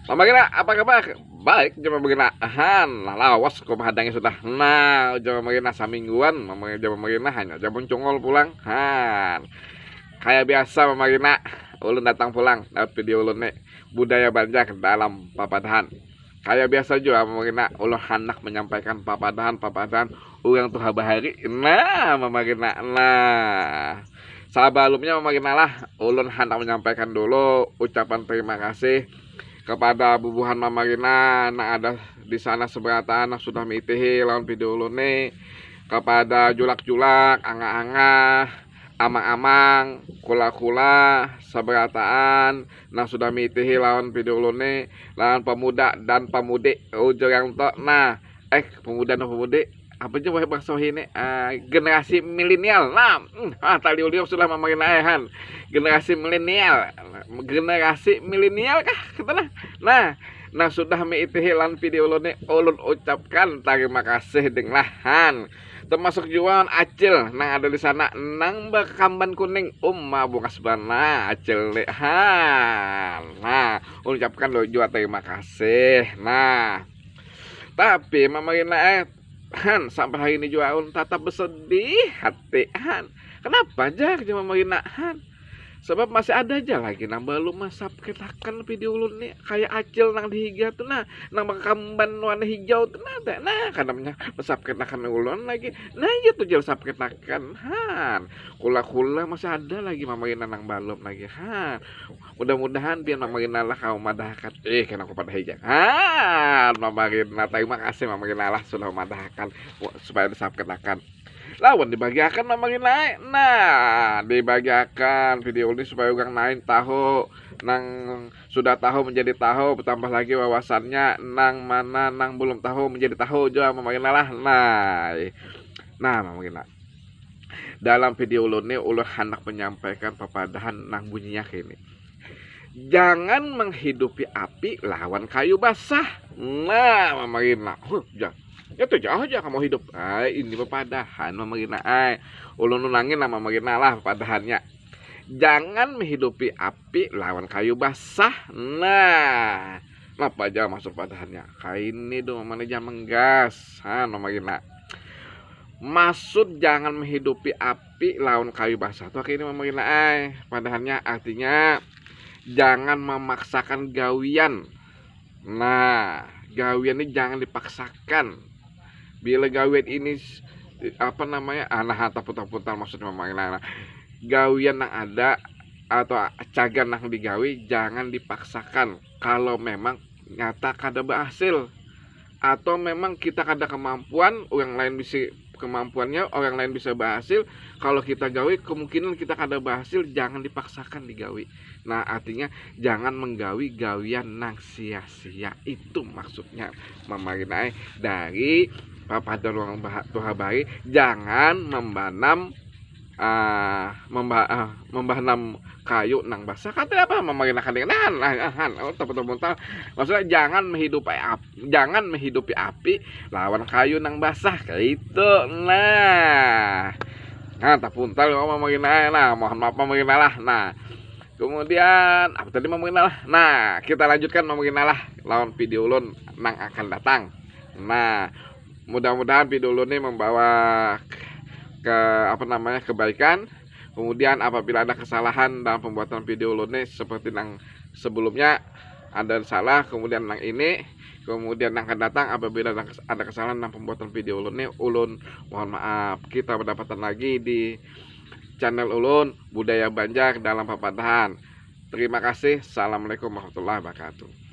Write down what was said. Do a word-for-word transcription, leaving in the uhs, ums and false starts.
Mama Gina, apa kabar? Baik, jama Mama Gina. Han, nah, lawas ku mahadangi sudah. Nah, jama Mama Gina samingguan, Mama Gina, jama Mama Gina hanya jamun cungul pulang. Han. Kaya biasa Mama Gina, ulun datang pulang dapat video ulun ni, budaya Banjar dalam papadahan. Kaya biasa jua Mama Gina, ulun handak menyampaikan papadahan-papadahan urang tuha bahari. Nah, Mama Gina. Nah, sabalumnya Mama Gina lah, ulun handak menyampaikan dulu ucapan terima kasih kepada bubuhan Mama Gina nang ada di sana seberataan nang sudah miitihi lawan video ulun ni, kepada julak-julak, angah-angah, amang-amang, kula-kula, seberataan nang sudah miitihi lawan video ulun ni, lawan pemuda dan pemudi ujur yang to. Nah, eh, pemuda dan pemudi, apa aja wahai bangsa ini, eh, generasi milenial. Nah, hmm, ah, tadi ulun sudah mamain aehan. Generasi milenial. Generasi milenial kah? Kita lah. Nah, nah sudah miitihi lawan video ulun ni, ulun ucapkan terima kasih ding lah, han. Termasuk jua acil nang ada di sana, nang berkamban kuning, uma bungas bana acil ni, han. Nah, ulun ucapkan jua terima kasih. Nah, tapi Mama Gina, eh, han, sampai hari ini jua ulun tatap bersedih hati, han. Kenapa jar, jar Mama Gina, han? Sebab masih ada aja lagi nang balum mensubscribe-akan video ulun ni, kayak acil nang di higa tu nah, nang berkamban warna hijau tu nah, teh. Nah, kada mensubscribe-akan ulun lagi. Nah, iya tu jar subscribe-akan, han. Kula-kula masih ada lagi Mama Gina nang balum lagi, han. Mudah-mudahan pian Mama Gina lah kawa madahakan. Eh, kena aku padahi jar. Han, Mama Gina, terima kasih Mama Gina lah sudah madahakan supaya disubscribe-akan. Lawan dibagiakan Mama Gina ai. Nah, dibagiakan video ini supaya urang lain tahu, nang sudah tahu menjadi tahu, bertambah lagi wawasannya, nang mana nang belum tahu menjadi tahu jua Mama Gina lah. Nah, nah Mama Gina. Dalam video ulun ni, ulun handak menyampaikan papadahan nang bunyinya kini. Jangan menghidupi api lawan kayu basah. Nah, Mama Gina. Huh, jar. Ya tu jauh aja kamu hidup. Ai, ini papadahan Mama Gina ai. Ulun ulangin lah Mama Gina lah papadahannya. Jangan menghidupi api lawan kayu basah. Nah, napa aja maksud padahannya? Kaini dong, Mama ni jangan menggas. Ha, Mama Gina. Maksud jangan menghidupi api lawan kayu basah tu kaini, Mama Gina ai. Padahannya artinya jangan memaksakan gawian. Nah, gawian ni jangan dipaksakan. Bila gawian ini s-, apa namanya, ah, nah, taputar-putar maksudnya, Mama Gina. Nah, gawian nang ada atau cagan nang digawi jangan dipaksakan kalau memang nyata kada berhasil, atau memang kita kada kemampuan, orang lain bisa kemampuannya, orang lain bisa berhasil, kalau kita gawi kemungkinan kita kada berhasil, jangan dipaksakan digawi. Nah, artinya jangan menggawi gawian nang sia-sia, itu maksudnya, Mama Gina ai, dari papadahan urang tuha bahari, jangan membanam ah, membah ah, membahanam kayu nang basah kata apa, Mama Gina kandingan nah, nah, nah, oh, tepuntal-puntal. Maksudnya jangan menghidupi api, jangan menghidupi api lawan kayu nang basah kayak itu. Nah, nah, tapuntal ya Mama Gina. Nah, mohon maaf Mama Gina lah. Nah, kemudian apa tadi Mama Gina lah? Nah, kita lanjutkan Mama Gina lah lawan video ulun nang akan datang. Nah, mudah-mudahan video ulun ni membawa ke, apa namanya, kebaikan. Kemudian apabila ada kesalahan dalam pembuatan video ulun ni seperti yang sebelumnya ada salah, kemudian yang ini, kemudian yang akan datang apabila ada kes-, ada kesalahan dalam pembuatan video ulun ni, ulun mohon maaf. Kita berdapatan lagi di channel ulun Budaya Banjar dalam Papadahan. Terima kasih. Assalamualaikum warahmatullahi wabarakatuh.